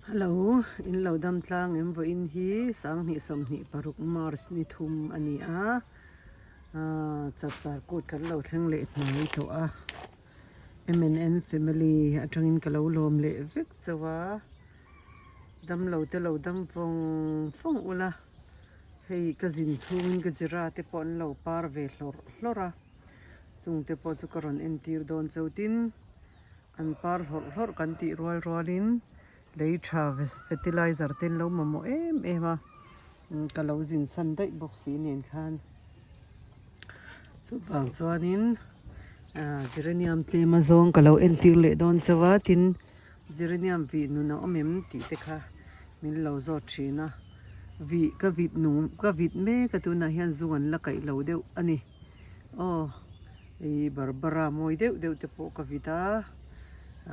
Hello, in lo dam tlang em vawiin hi 2026 March ni thum a ni a, chapchar kut kan lo thleng leh hnai tawh a, MNN family atangin ka lo lawm leh vek chauh a, dam lo te lo dam vawng vawng ula, hei ka zin chhungin ka jira te pawh an lo par ve hlawrh hlawrh a, chung te pawh chu ka rawn entir dawn chauh tin. An par hlawrh hlawrh kan tih rual rualin lei tha fertilizer te an lo mamawh em em a, ka lo zin san daih bawk si nen khan. Chuvang chuanin ah geranium tlem a zawng ka lo entir leh dawn chauh a, tin geranium vih nun a awm em tih te kha min lo zawt thin a, vih ka vit nung ka vit mek a tunah hian zung an la kaih lo deuh a ni aw. Hei Barbara mawi deuh deuh te pawh ka vit a,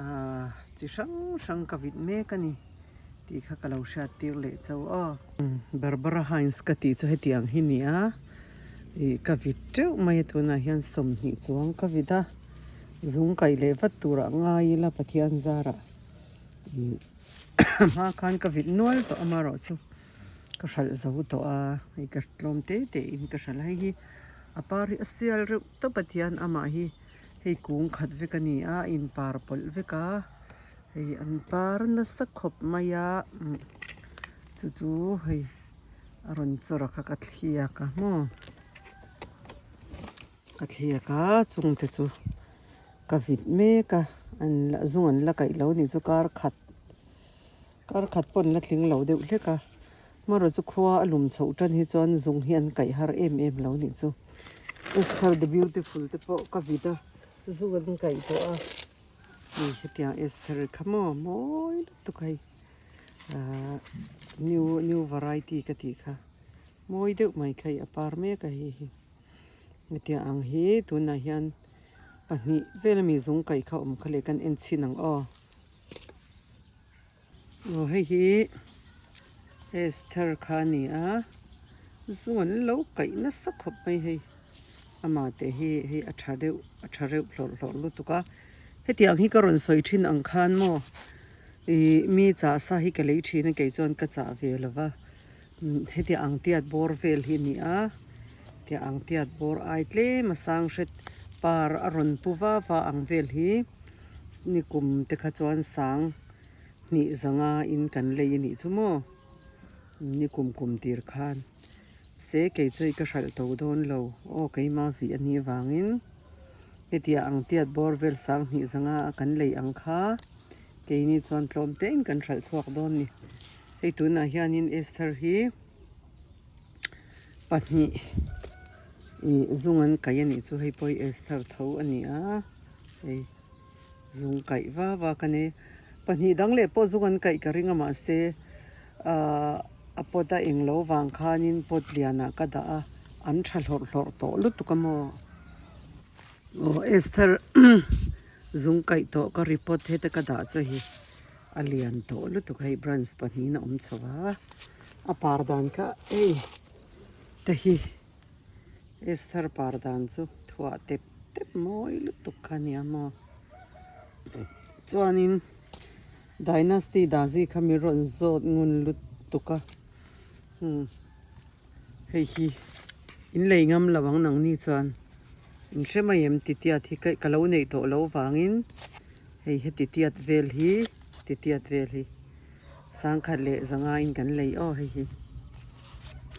aaa chi hrang hrang ka vit mek a ni tih kha ka lo hriat tir leh chauh aw. Barbara Hines ka tih chu heti ang hi ni a, ih ka vit teuh mai a tunah hian 20 chuang ka vit a, zung kaih leh vat turah ngai ila Pathian zarah ih hma khan ka vit nual tawh amaherawhchu ka hralh zo tawh a, hei ka tlawm te te in ka hralh a hei hi. A par hi a sial reuh tawp a tihian amah hi hei kung khat vek a ni a a inpar pawlh vek a hei an par nasa khawp mai a chu chu hei a rawn chawr a kha ka thliak a maw ka thliak a chung te chu ka vit mek a an la zung an la kaih lo a nih chu kar khat kar khat pawh an la tling lo deuh hlek a. Hmaraw chu khua a lum chhoh tan hi chuan zung hi an kaih har em em lo nih chu. Esther the beautiful te pawh ka vit a, zu an kaih tawh a, hei hetiang Esther kha maw mawi lutuk a hei ahh new new variety ka tih kha mawi deuh mai kha hei a par mek a hei hi hetiang ang hi tunah hian pahnih vel ami zung kaih kha awm kha leh kan en chhin ang aw. Aw hei hi Esther kha a ni a zu an lo kaih nasa khawp mai hei amah te hi hei a tha deuh a tha reuh hlawrh hlawrh lutuk a hetiang hi ka rawn sawi thin ang khan maw ih mi chah sa hi ka lei thin a kei chuan ka chah ve lo va hetiang ang tiat bawr vel hi a ni a tiang ang tiat bawr ai tlem a sang hret par a rawn pu va va ang vel hi. Nikum te kha chuan sang hnih zanga in kan lei a nih chu maw nikum kum tir khan se kei chu hei ka hralh to dawn lo aw keimah vih a nih vangin hetiang ang tiat bawr vel sang hnih zanga a kan lei ang kha keini chuan tlawm te in kan hralh chhuak dawn a ni hei tunah hianin Esther hi pahnih ih zung an kaih a nih chu hei pawh hi Esther tho a ni a. Hei zung kaih va vak a ni pahnih dang leh pawh zung an kaih ka ring a mahse ahh a pot a eng lo vang khanin pot lianah ka dah a an tha hlawrh hlawrh tawh lutuk a maw aw Esther zung kaih tawh ka report heta ka dah chu hei a lian tawh lutuk a hei branch pahnihin a awm chho a a par dan kha hei te hi. Esther par dan chu thuah tep tep mawi lutuk kha nia maw chuanin dynasty dazi kha mi rawn zawt ngun lutuk a umm hei hi in lei ngam lo ang nangni chuan in hre mai em titiat hi ka lo neih tawh loh vangin hei heti tiat vel hi titiat vel hi. Sangkhat leh zanga in kan lei aw hei hi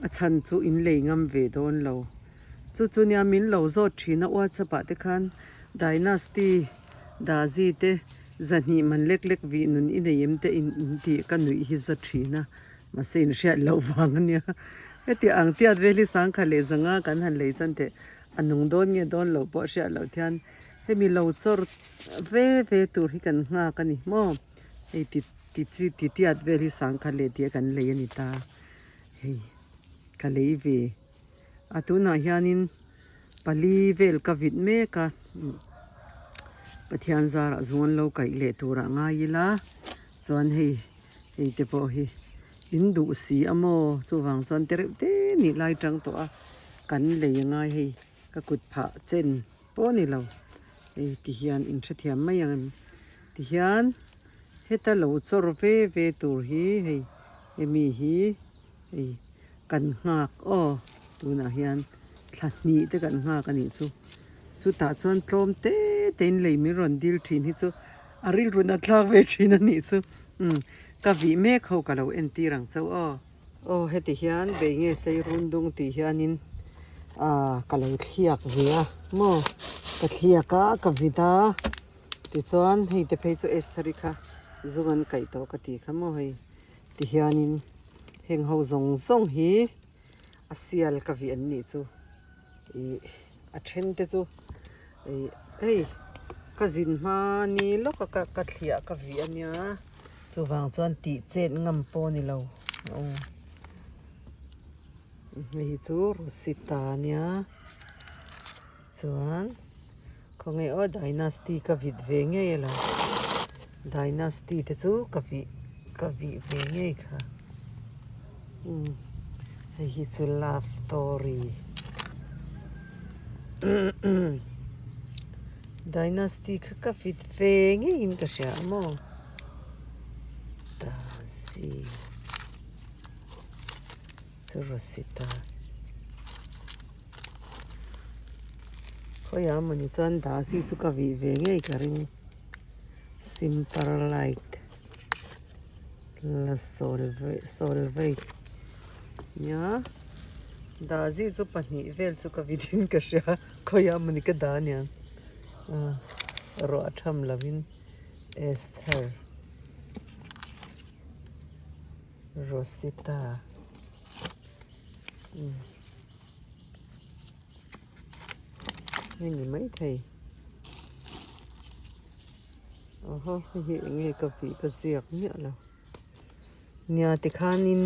a chhan chu in lei ngam ve dawn lo chu chu nia min lo zawt thin a whatsapp ah te khan dynasty dazi te zahnih man lek lek vih nun i nei em te in in tih ka nuih hi za thin a mahse in hriat loh vang a nia heti ang tiat vel hi sangkhat leh zanga kan han lei chuan teh a nung dawn nge dawn loh pawh hriat loh thian hemi lo chawr ve ve tur hi kan nghak a ni maw. Hei ti ti chi ti tiat vel hi sangkhat leh tih a kan lei a ni ta hei ka lei ve a tunah hianin pali vel ka vit mek a Pathian zarah zawng an lo kaih leh turah ngai ila chuan hei hei te pawh hi in duh si a maw chuvang chuan te reuh te nih lai tang tawh a kan lei a ngai hei ka kut phah chen. Pawh a ni lo, hei ti hian in hrethiam mai ang em? Ti hian Heta lo chawr ve ve tur hi hei hemi hi hei kan nghak aw tunah hian thla hnih te kan nghak a nih chu chutah chuan tlawm te te in lei min rawn dil thin hi chu a rilru nat thlak ve thin a nih chu umm ka vih mek ho ka lo entir ang chauh aw. Aw heti hian bei nge sei run dung tih hianin ah ka lo thliak ve a maw ka thliak a ka vit a tichuan hei te phei chu Esther-i kha zung an kaih tawh ka tih kha maw hei ti hianin heng ho zawng zawng hi a sial ka vih an nih chu ih a then te chu ih hei ka zin hma ni lawk a ka thliah ka vih a nia. Chuvang chuan tih chet ngam pawh a ni lo aw hei chu Rosita a nia chuan khawnge aw Dynasty ka vit ve ngei a lo Dynasty te chu ka vih ka vih ve ngei kha umm hei hi chu love story Dynasty kha ka vit ve ngeiin ka hria a maw. Dazi chu Rosita khawiah mawni chuan Dazi chu ka vih ve ngei ka ring simple light la solveit nia Dazi chu pahnih vel chu ka vit in ka hria khawiah mawni ka dah aniang ruah tham lovin. Esther Rosita umm hei ni maithei aw haw hei hi eng nge ka vih ka ziak miah lo nia tikhanin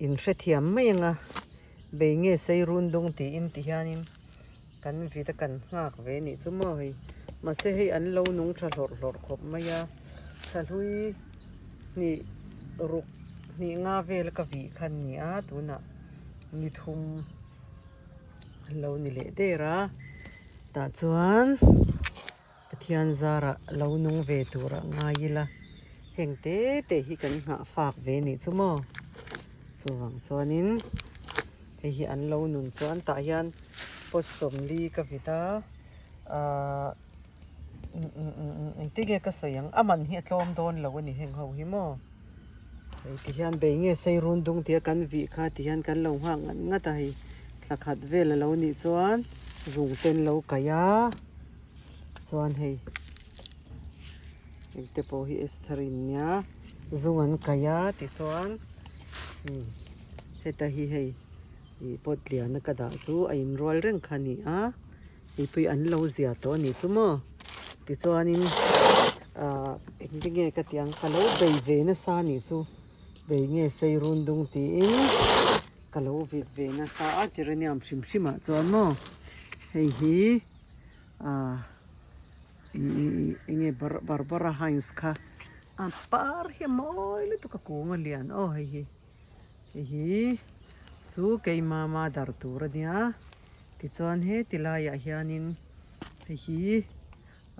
in hrethiam mai ang a bei nge sei run dung tiin ti hianin. Kan vit a kan nghak ve nih chu maw hei mahse hei an lo nung tha hlawrh hlawrh khawp mai a thla hlui hnih ruk hnih nga vel ka vih kha an ni a tunah ni thum an lo ni leh der a tah chuan Pathian zarah lo nung ve turah ngai ila heng te te hi kan nghah fak ve nih chu maw chuvang chuanin hei hi an lo nun chuan tah hian post sawmli ka vit a ahh engtin nge ka sawi ang a man hi a tlawm dawn lo a ni heng ho hi maw hei ti hian bei nge sei run dung tia kan vih kha ti hian kan lo nghak ngat ngat a hei thla khat vel a lo nih chuan zung te an lo kaih a. Chuan hei engte pawh hi Esther in nia zung an kaih a tichuan umm heta hi hei ih pot lian a ka dah chu a inrual reng kha a ni a mipui an lo zia tawh a nih chu maw tichuanin ahh engte nge ka tih ang ka lo bei ve nasa a nih chu bei nge sei run dung tiin ka lo vit ve nasa a geranium hrim hrim ah chuan maw hei hi. Ahh ih enge Barbara Hines kha a par hi a mawi lutuk a kung a lian aw hei hi hei hi chu keima mother tur a nia tichuan heti laiah hianin hei hi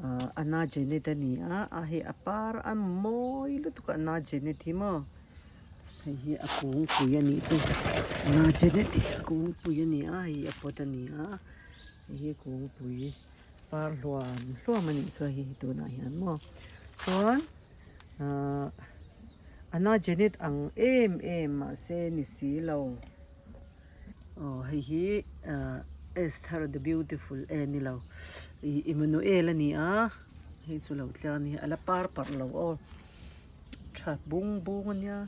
ahh Anna Janet a ni a a hei a par a mawi lutuk a Anna Janet hi maw hei hi a kungpui a nih chu Anna Janet hi a kungpui a ni a hei a pot a ni a. Hei hi kungpui par hluam hluam a nih chuan hei hi tunah hian maw chuan ahh Anna Janet ang em em mahse ni si lo aw hei hi ahh Esther the beautiful e ni lo ih Emmanuel a ni a hei chu lo tliak a ni a la par parh lo aw tha bung bung a nia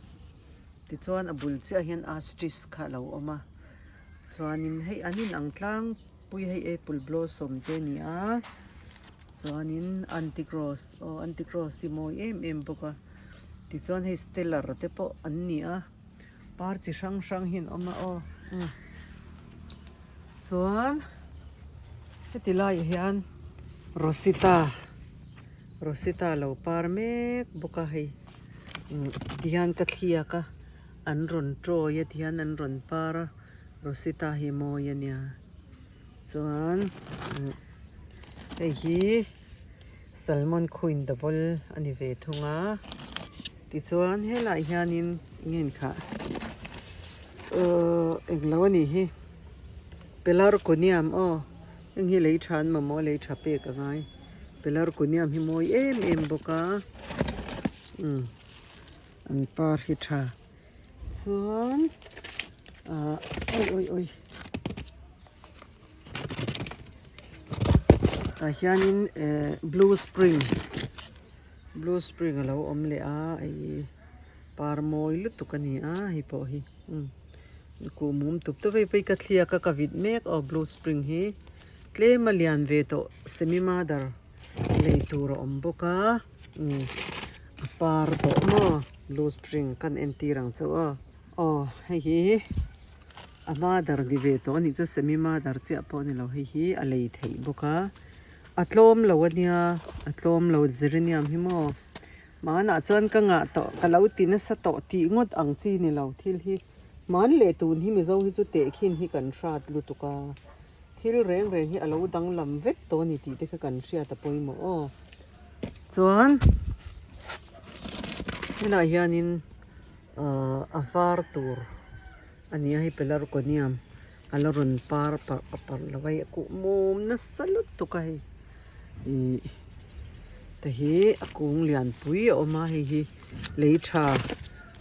tichuan a bul chiah hian asterisk kha a lo awm a. Chuanin hei an inang tlangpui hei apple blossom te a ni a chuanin anti cross aw anti cross hi mawi em em bawk a tichuan hei stellar te pawh an ni a par chi hrang hrang hi an awm a aw umm chuan heti laiah hian rosita rosita lo par mek bawk a hei umm tihian ka thliak a. An rawn tawi a tihian an rawn par a Rosita hi mawi a nia chuan hei hi Salmon queen double a ni ve thung a tichuan helaiah hianin eng nge kha uhh englo a nih hi pelargonium aw heng hi lei tha an mamawh a lei tha pek a ngai pelargonium hi mawi em em bawk a umm an par hi tha chuan ah awi awi awi. Tah hianin eh blue spring blue spring a lo awm leh a ih par mawi lutuk a ni a hei pawh hi umm kuh mum tup tawp a hei pawh hi ka thliak a ka vit mek aw blue spring hi tlem a lian ve tawh semi mother lei tur a awm bawk a umm a par tawh maw blue spring kan entir ang chu aw aw hei hi. A mother ni ve tawh a nih chu semi mother chiah pawh a ni lo hei hi a lei theih bawk a a tlawm lo a nia a tlawm lo geranium hi maw hmanah chuan ka ngah tawh ka lo ti nasa tawh tih ngawt ang chi ni lo thil hi hman leh tun hi mizo hi chu tehkhin hi kan hrat lutuk a thil reng reng hi a lo danglam vek tawh a ni tih te kha kan hriat a pawimawh aw chuan helaiah hianin ahh a var tur. A ni a hei pelargonium a la rawn par parh a parh lo a hei a kuh mum nasa lutuk a hei ihh te hi a kung lian pui a awm a hei hi lei tha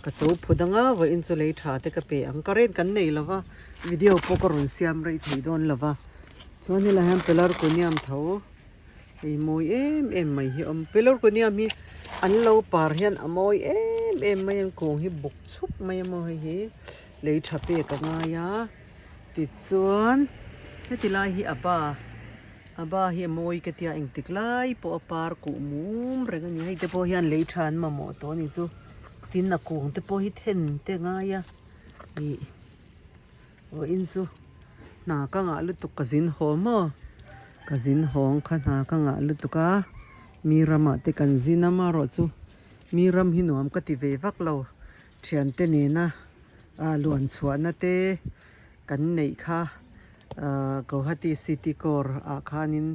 ka cho phu dang a vawiin chu lei tha te ka pe ang current kan nei lo va video pawh ka rawn siam rei thei dawn lo va chuan helaiah hian pelargonium tho. Hei mawi em em mai hi a awm pelargonium hi an lo par hian a mawi em em mai a an kawng hi buk chhup mai a maw hei hi lei tha pek a ngai a tichuan heti lai hi a ba a ba hi a mawi ka tia engtik lai pawh a par kuh mum reng a ni hei te pawh hian lei tha an mamawh tawh a ni chu tin a kung te pawh hi then te a ngai a ih. Aw in chu hna ka ngah lutuk ka zin haw maw ka zin hawng kha hna ka ngah lutuk a mi ramah te kan zin a marawh chu mi ram hi nuam ka ti ve vak lo thiante nena ah luan chhuahna te kan neih kha ah Guwahati city core ah khanin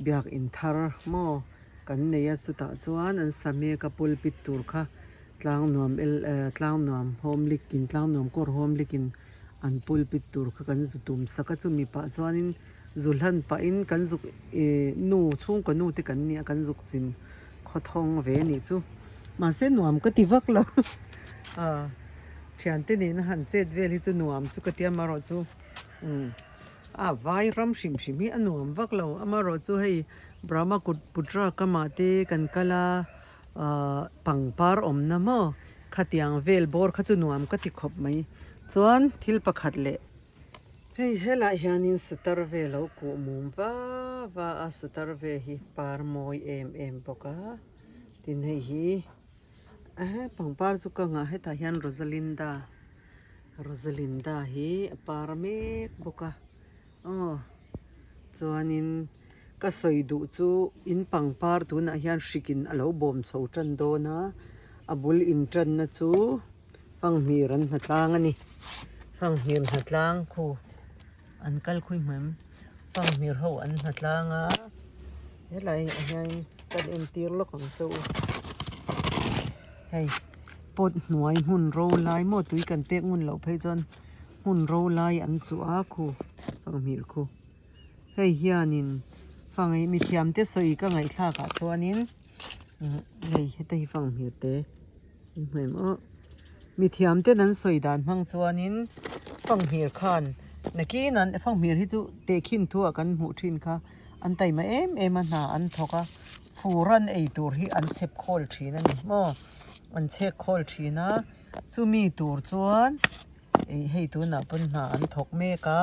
biak in thar maw kan nei a chutah chuan an sa mek a pulpit tur kha. Tlang nuam el eh tlang nuam home league in tlang nuam kawr home league in an pulpit tur kha kan zu tum sak a chumi pah chuanin zu hlan pahin kan zuk ih nu chhungkaw nu te kan nia kan zuk chin khawthawng ve anih chu mahse nuam ka ti vak lo ah thiante nena han chet vel hi chu nuam chu ka tia amaherawh chu umm a vai ram hrim hrim hi a nuam vak lo amaherawh chu hei Brahmaputra kamah te kan kal a. Ahh pangpar awmna maw khatiang vel bawr kha chu nuam ka ti khawp mai chuan thil pakhat leh hei helaiah hianin sitar vel a lo kuh mum va va a sitar vel hi par mawi em em bawk a tin hei hi eh pangpar chu ka nghah hetah hian rosalinda rosalinda hi a par mek bawk a aw chuanin. Ka sawi duh chu in pangpar tunah hian hrikin a lo bawm chho tan dawn a, a bul intanna chu fanghmir an hnatlang a ni. Fanghmir hnatlang khu an kal khui hmem fanghmir ho an hnatlang a, helai ah hian kan entir lawk ang che u. Hei pot hnuai hmun ro lai maw tui kan pek ngun loh phei chuan hmun ro lai an chuh a khu fanghmir khu. Hei hianin fangai mithiam te sawi ka ngaihthlak ah chuanin hei heta hi fanghmir te in hmu em aw mithiam ten an sawi dan hmang chuanin fanghmir khan nakin an fanghmir hi chu tehkhin thu ah kan hmuh thin kha an taima em em a hna an thawk a fur an ei tur hi an chhep khawl thin a ni maw an chhek khawl thin a chumi tur chuan ih hei tunah pawn hna an thawk mek a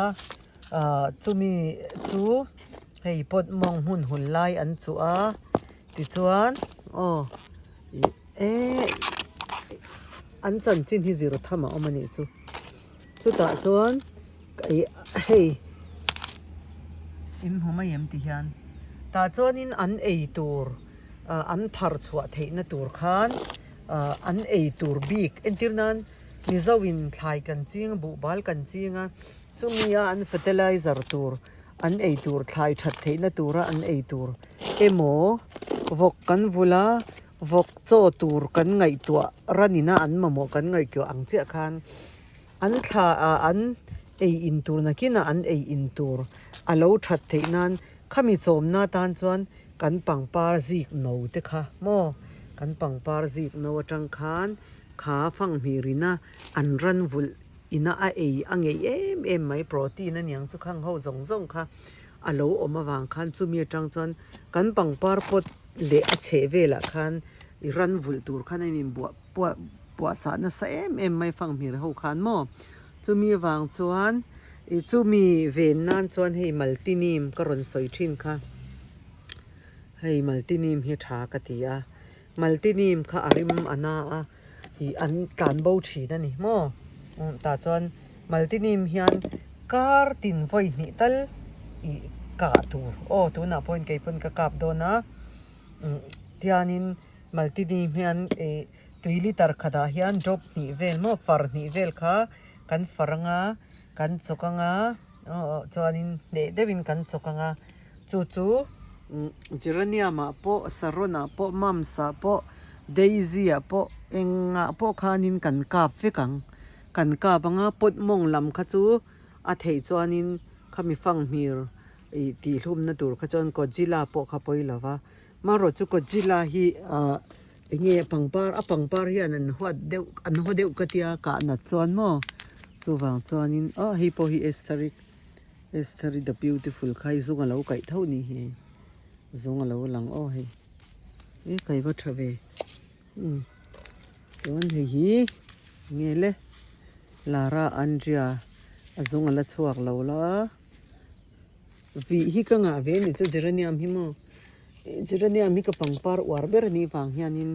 ah chumi chu hei pawt mawng hmun hun lai an chuh a tichuan aw ih eee an chanchin hi zir tham a awm a nih chu chutah chuan ih hei in hmu mai em ti hian tah chuanin an ei tur ah an thar chhuah theihna tur khan ah an ei tur bik entir nan. Mizo in thlai kan ching a buhbal kan ching a chumi a an fertilizer tur an ei tur thlai that theihna tura an ei tur emaw. Vawk kan vul a, vawk chaw tur kan ngaihtuah ran ina an mamawh kan ngaihtuah ang chiah khan an thla ah an ei in tur nakinah an ei in tur a lo that theih nan khami chawmna atan chuan kan pangpar zik no te kha maw kan pangpar zik no atang khan kha fanghmir ina an ran vulh ina a ei a ngeih em em mai protein aniang chu khang ho zawng zawng kha a lo awm avang khan chumi atang chuan kan pangpar pot leh a chheh velah khan i ran vulh tur khan a inbuah puah puah chah nasa em em mai fanghmir ho khan maw chumi avang chuan ih chumi ven nan chuan hei maltinim ka rawn sawi thin kha hei maltinim hi tha ka ti a maltinim kha a rim a na a ih an tlan bo thin a ni maw tah chuan maltinim hian kar tin vawi hnih tal ih kah tur aw tunah pawhin keipawn ka kap dawn a tianin maltinim hian ih tui liter khatah hian drop hnih vel maw far hnih vel kha kan far anga kan chawk anga aw chuanin hneh deuhin kan chawk anga chu chu geranium ah pawh saron ah pawh mums ah pawh daisy ah pawh engah pawh khanin kan kap vek ang kan kap anga pot mawng lam kha chu a theih chuanin khami fanghmir ih tih hlumna tur kha chuan godzilla pawh kha pawi lo va marawh chu godzilla hi ah eng nge pangpar a pangpar hian an huat deuh an haw deuh ka tia kah nat chuan maw chuvang chuanin aw hei pawh hi estheric Estheri the beautiful kha hei zung a lo kaih tho ni hi zung a lo lang aw hei e kai va tha ve umm chuan hei hi nge le Lara Andria a zung a la chhuak lo la vih hi ka ngah ve ni chu geranium hi maw geranium hi ka pangpar uar ber a nih vang hianin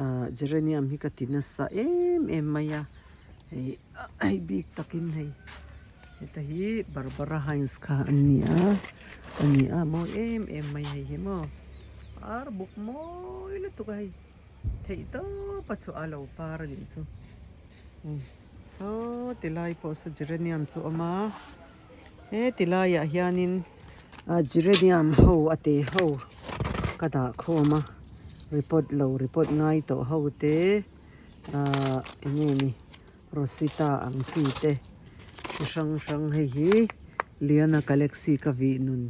ahh geranium hi ka ti nasa em em mai a hei hei bik takin hei heta hi Barbara Hines kha an ni a a ni a mawi em em mai hei hi maw par buk mawi lutuk a hei theih tawp a chhuah a lo par a nih chu saw ti lai pawh saw geranium chu a awm a he ti laiah hianin ah geranium ho a te ho ka dah khawm a report lo report ngai tawh ho te ahh eng nge ni Rosita ang chi te chi hrang hrang hei hi Liana galaxy ka vih nun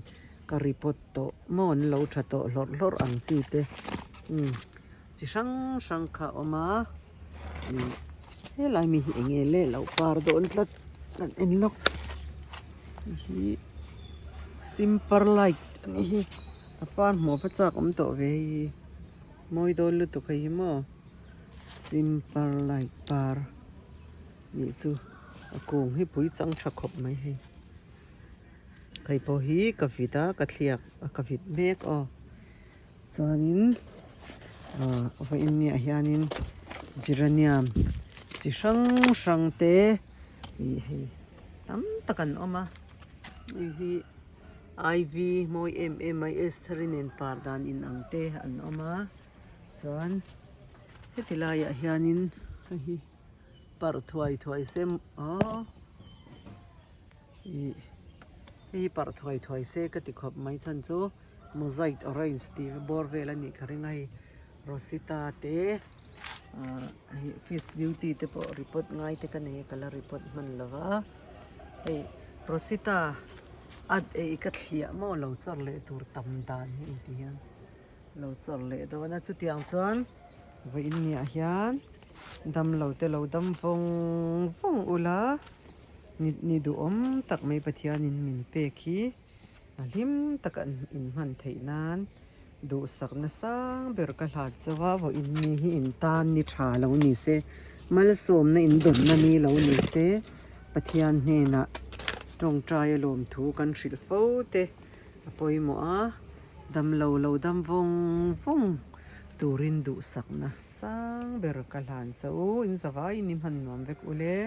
ka report tawh maw an lo tha tawh hlawrh hlawrh ang chi te umm chi hrang hrang kha a awm a ih helai mi hi eng nge le lo par dawn tlat kan en lawk hei hi simple light a nih hi a par hmuh va chak awm tawh ve hei hi mawi dawn lutuk hei hi maw simple light par nih chu a kung hi pui chang tha khawp mai hei hei pawh hi ka vit a ka thliak a ka vit mek aw. Chuanin ah vawiin niah hianin geranium chi hrang hrang te ih hei tam tak an awm a hei hi ivy mawi em em mai estheri nen par dan in ang te an awm a chuan heti laiah hianin hei hi parh thuai thuai se aw ih hei hi parh thuai thuai se ka ti khawp mai chhan chu. Mosaic orange tih bawr vel a nih ka ring a hei Rosita te ahh hei fish beauty te pawh report ngai te ka nei a ka la report hman lo va hei Rosita at ei ka thliah maw lo chawr leh tur tam dan hi engti hian lo chawr leh dawn a chutiang chuan vawiin niah hian damlo te lo dam vawng vawng ula ni duhawm tak mai Pathianin min pek hi. A hlim taka inhman theih nan duhsakna sang ber ka hlat zo a, vawiin mi hi in tan ni tha lo ni se, malsawmna in dawnna ni lo ni se, Pathian hnenah tawngtai a lawmthu kan hrilh fo te a pawimawh a, damlo lo dam vawng vawng turin duhsakna sang ber ka hlan chauh, in zavaiin i hman nuam vek ule.